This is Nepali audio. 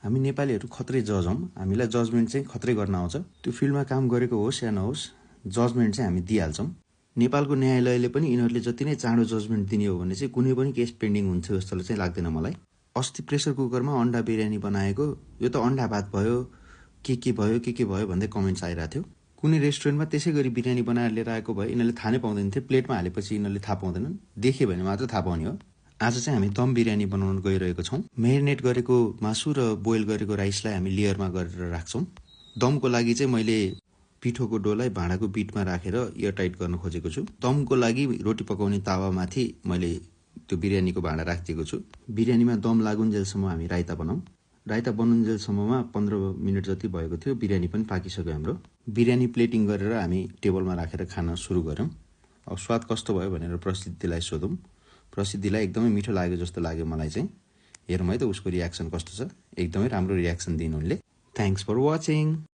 हामी नेपालीहरू खत्रै जज हौं। हामीलाई जजमेन्ट चाहिँ खत्रै गर्न आउँछ। त्यो फिल्डमा काम गरेको होस् या नहोस्, जजमेन्ट चाहिँ हामी दिइहाल्छौं। नेपालको न्यायालयले पनि यिनीहरूले जति नै चाँडो जजमेन्ट दिने हो भने चाहिँ कुनै पनि केस पेन्डिङ हुन्छ जस्तो चाहिँ लाग्दैन मलाई। अस्ति प्रेसर कुकरमा अन्डा बिरयानी बनाएको, यो त अन्डा भात भयो, के भयो भन्दै कमेन्ट्स आइरहेको थियो। कुनै रेस्टुरेन्टमा त्यसै गरी बिरयानी बनाएर लिएर आएको भए यिनीहरूले थाहा नै पाउँदैन थिए। प्लेटमा हालेपछि यिनीहरूले थाहा पाउँदैनन्, देखे भने मात्र थाहा पाउने हो। आज चाहिँ हामी दम बिरयानी बनाउन गइरहेको छौं। मेरिनेट गरेको मासु र बोइल गरेको राइसलाई हामी लेयरमा गरेर राख्छौं। दमको लागि चाहिँ मैले पिठोको डोलाई भाँडाको बिटमा राखेर एयरटाइट गर्न खोजेको छु। दमको लागि रोटी पकाउने तावामाथि मैले त्यो बिरयानीको भाँडा राखिदिएको छु। बिरयानीमा दम लागुन्जेलसम्म हामी राइता बनाऊँ। राइता बनुन्जेलसम्ममा 15 मिनेट जति भएको थियो। बिरयानी पनि पाकिसक्यो हाम्रो। बिरयानी प्लेटिङ गरेर हामी टेबलमा राखेर खान सुरु गर्यौं। अब स्वाद कस्तो भयो भनेर प्रसिद्धिलाई सोधौं। प्रसिद्धिलाई एकदमै मिठो लाग्यो जस्तो लाग्यो मलाई चाहिँ। हेरौँ है त उसको रियाक्सन कस्तो छ। एकदमै राम्रो रियाक्सन दिनु उनले। Thanks for watching.